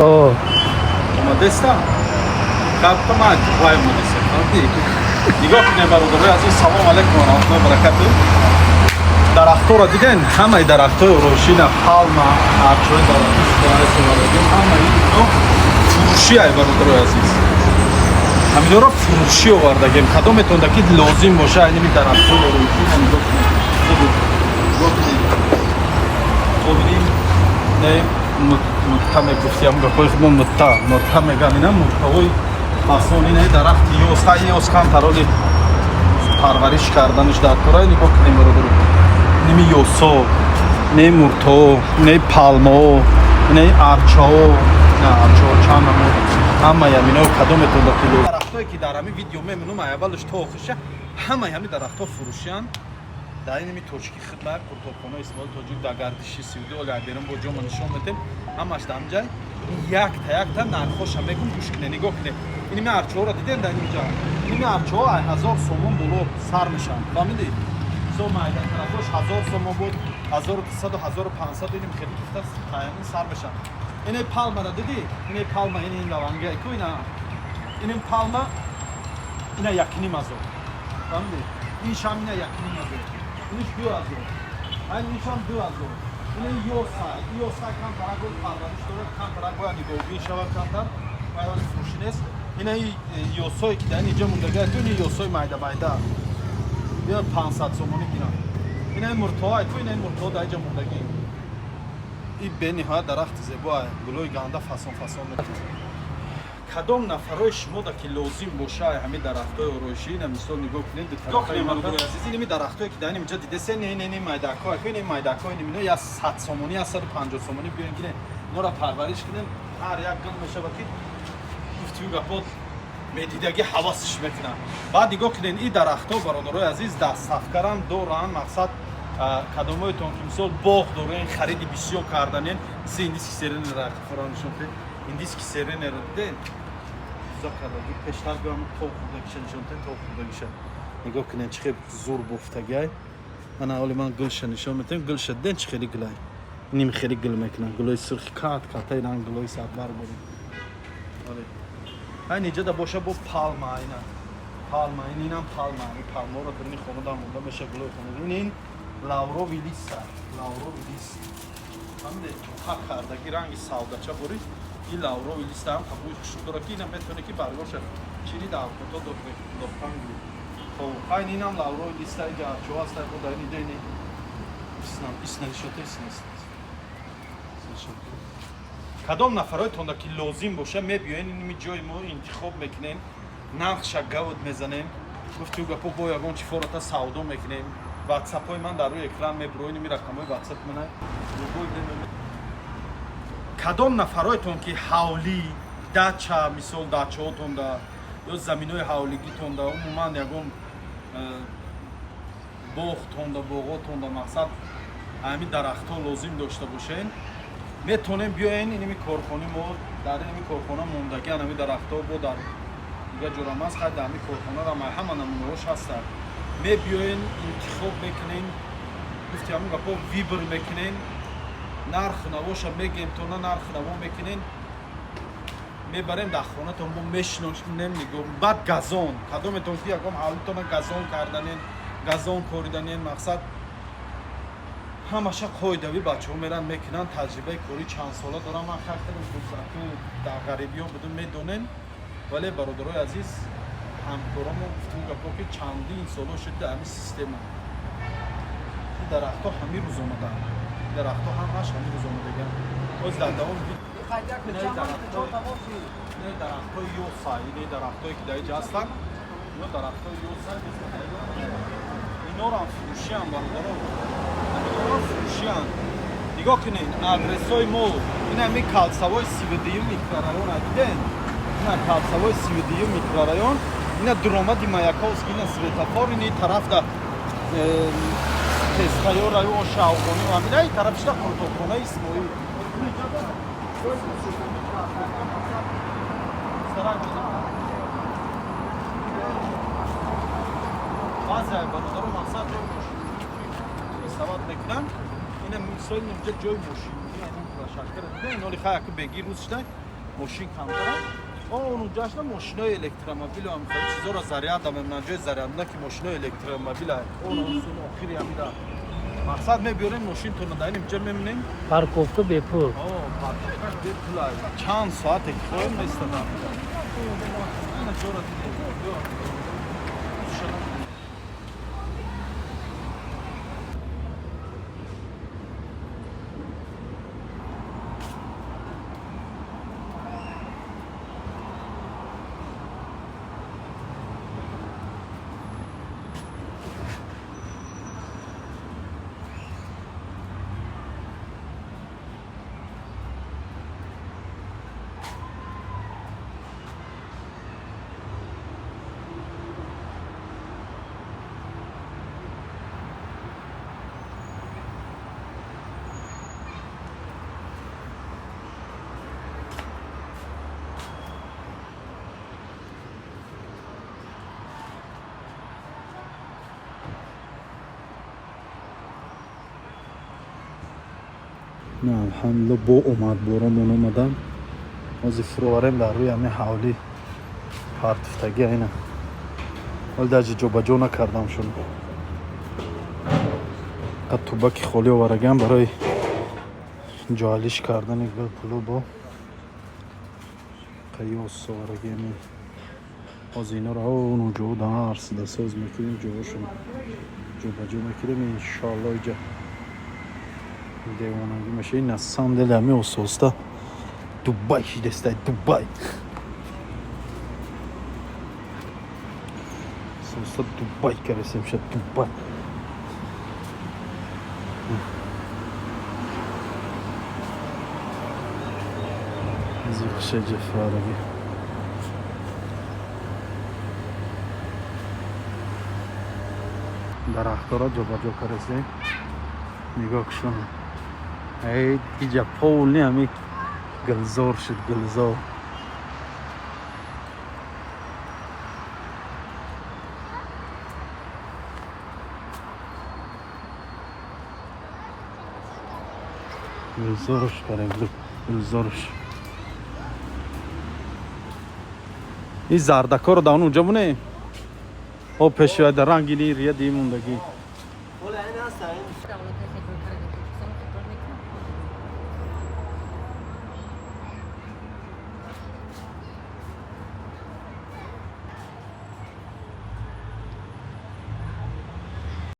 Омадеста? Кабта ма вай омадеста. Нигоҳ кунед, бародарои азиз, салом алайкум ва раҳматуллоҳи ва баракатуҳ. Дарахтҳоро диден? Ҳамаи дарахтҳои орошина, палма, арчои дарахти ҳамаи ино фурӯшӣ ай, бародарои азиз. Ҳаминҳоро фурӯшӣ овардагем. Кадометонда ки лозим боша, айними дарахтҳои ороишина нигоҳ кунед. Нигоҳ кунед. Обиним, не мутта мегуфтиам, гапҳои худмо мутта, мутта меган, ина муттаҳои фасон, ина дарахти ёс, ҳай ёс камтар оли парвариш карданаш дар кора. Нигоҳ кунем, бародаро. Ними ёсо, не мурто, не палмо, не арчао, на арчао чанд намуд. Ҳамаи ҳамино кадометонда ки дарахтое ки дар ҳамин видео мемонум, аввалаш то охирша ҳамаи ҳамин дарахтҳо фурӯшиянд. Дар инами точки хидмат қуртобхона Исмоил Тоҷик дар гардиши 32 оли айберон бо ҷома нишон метем. Ҳамаш дар ҳамҷай якта якта нархоша мегум, гӯш кунед, нигоҳ кунед. Иними арчаҳоро дидем дар инҷа? Иними арчаҳо ай 1000 сомон боло сар мешаванд, фаҳмидӣ? Мисол, майда тарафош 1000 сомон буд, 1200, 1500, иним хеле гуфта таямин сар мешаванд. Ине палмара дидӣ? Ине палма, ин ин лаванга ку, ина иним палма, ина 1500, фаҳмидӣ? Ин шам ина 1500, иниш 2000, айн иншам 2000. Ина ёса, ёса камтара гул парвариш дорад, камтара бояд нигоҳубин шавад камтар, вай фурӯшӣ нест. Ина ёсое ки дар инҷа мондага, ту ини ёсои майда майда ина 500 сомонӣ гирам. Ина муртоа ку, ина муртоа дар инҷа мондагӣ. И бениҳоят дарахти зебо, гулои ганда фасон фасон. Кадом нафарои шумода ки лозим боша ҳамин дарахтҳои ороишӣ, ина мисол нигоҳ кунед, бародарои азиз, инами дарахтҳое ки дар инҷа дидесе, не не не майдакҳо, ин майдакҳо, ино я 100 сомонӣ, я 150 сомонӣ. Биёен, гирен, инора парвариш кунем, ҳар як гул мешавад ки гуфтию гапо медидагӣ ҳавасш мекунад. Баъд нигоҳ кунед, ин дарахтҳо, бародарои азиз, доставкарам доранд. Мақсад, кадомоетон ки мисол боғ дорен, хариди бисёр карданен, си индийский сиренера фора нишон кунед. Индийский сиренера диден? Зо кардаги пештар биём, тов хурдагиша нишон кунед, тов хурдагиша нигоҳ кунед, чӣ хел зур бофтагай. Ана оли ман гулша нишон метавем. Гулша диден, чӣ хели гулай? Ним хели гул мекунанд, гулои сурхи кат катаи ранг, гулои садбар борем. Айн иҷода боша бо палма, ина палма, ин инам палма, ин палмаро дарини хона монда меша, гулои хона. Ин ин лавровый лист, лавровый лист, фаҳмиде? Ха, кардаги ранги савдача бори. Ин лавровый лист ҳам қабули хушрӯ дорад, ки ина метавоне ки баргоша чири дар авқото дохтан гирӣ. Хоб, айн инам лавровый лист, иҷа арчо аст бо дар ин иҷа. Ини исна нишота, исна исна. Кадом нафароетонда ки лозим боша, мебиёен иними ҷои мо, интихоб мекунем, нархша гавд мезанем, гуфтию гапо бо ягон чи фората савдо мекунем. Ватсапҳои ман дар рӯи экран мебурои, ними рақамҳои ватсап мана. Кадом нафароетон ки ҳавлӣ, дача, мисол дачаҳотонда ё заминои ҳавлигитонда, умуман ягон боғтонда, боғотонда, мақсад, ҳамин дарахтҳо лозим дошта бошен, метавонем биёен иними корхонаи мо. Дар иними корхона мондагиан ҳамин дарахтҳо, бо дар дигар ҷорам аст. Хай, дар ҳамин корхонара ҳама намунаҳош ҳастанд. Мебиёен, интихоб мекунем, гуфти ҳамун гапо, выбор мекунем, нарху навоша мегем тона, нарху наво мекунем, мебарем дар хонатон, бо мешинонем, нигоҳ. Баъд газон, кадометон ки ягон ҳавлитона газон карданен, газон кориданен, мақсад, ҳамаша қоидавӣ бачаҳо меранд, мекунанд. Таҷрибаи корӣ чандсола дорам ман, хеле дар ғарибиҳо будум, медонем. Вале, бародарои азиз, ҳамкорамо гуфтум гапо ки чандин соло шуд дар ҳамин система. Ин дарахтҳо ҳамин рӯз омадаанд, дарахтҳо ҳамаш ҳамин рӯз омадагианд. Боз дар давоми инаи дарахтҳои ёса, инаи дарахтҳое ки дар инҷа ҳастанд, ино дарахтҳои ёса, инорам фурӯшианд, бародаро, инорам фурӯшианд. Нигоҳ кунед, адресҳои мо ин ҳамин калсавои 32-юм микрорайон, диден? Ина калсавои 32-юм микрорайон, ина дуромади Маяковский, ина светофор, ини тарафда тезхаё район Шавғонӣ, ҳамина ин тарафишда қуртобхонаи Исмоил. Баъзе бародаро, мақсад, ҷои мошин сават мекунанд. Ина мисол инҷа ҷои мошин, площадкара диден? Ноли хай, аку беги рӯз шуда. Мошин камтара. Он уҷашна мошинои электромобилу ҳам хеле чизоро заряда мемонанд, ҷои зарядна ки мошинои электромобила. Он охири ҳамида. Мақсад мебиёрем мошинтонро дар ин ҷа мемонем. Парковка бепул. Парковка бепул. Чанд соате ки хоҳем местадам. Ина ҷора дидем. На, алҳамдулилла, бо омад боромон омадан. Ҳозир фуроварем дар рӯи ҳамин ҳавлӣ партуфтагӣ айна. Ҳол даҷа ҷобаҷо накардам шун. Қад тубаки холӣ оварагам барои ҷоалиш кардани гулпулу бо қиёс оварагӣ ҳамин. Ҳозир инора ону ҷо дарс дасоз мекунем, ҷоҳошон ҷобаҷо мекунем, иншоалло иҷа девонагӣ меша. Ин на самом деле ҳамин ососта Дубай шидестай, Дубай. Ососта Дубай каресем ша, Дубай. Зихшеҷе фарагӣ. Дарахтора ҷобаҷо каресем. Нигоҳ кушон. Эй, иҷа полни ҳами гулзор шуд, гулзор. Гулзорш карем, гулзорш. Ин зардакоро дар он уҷа буне? О, пеши дар рангини рия димондагӣ.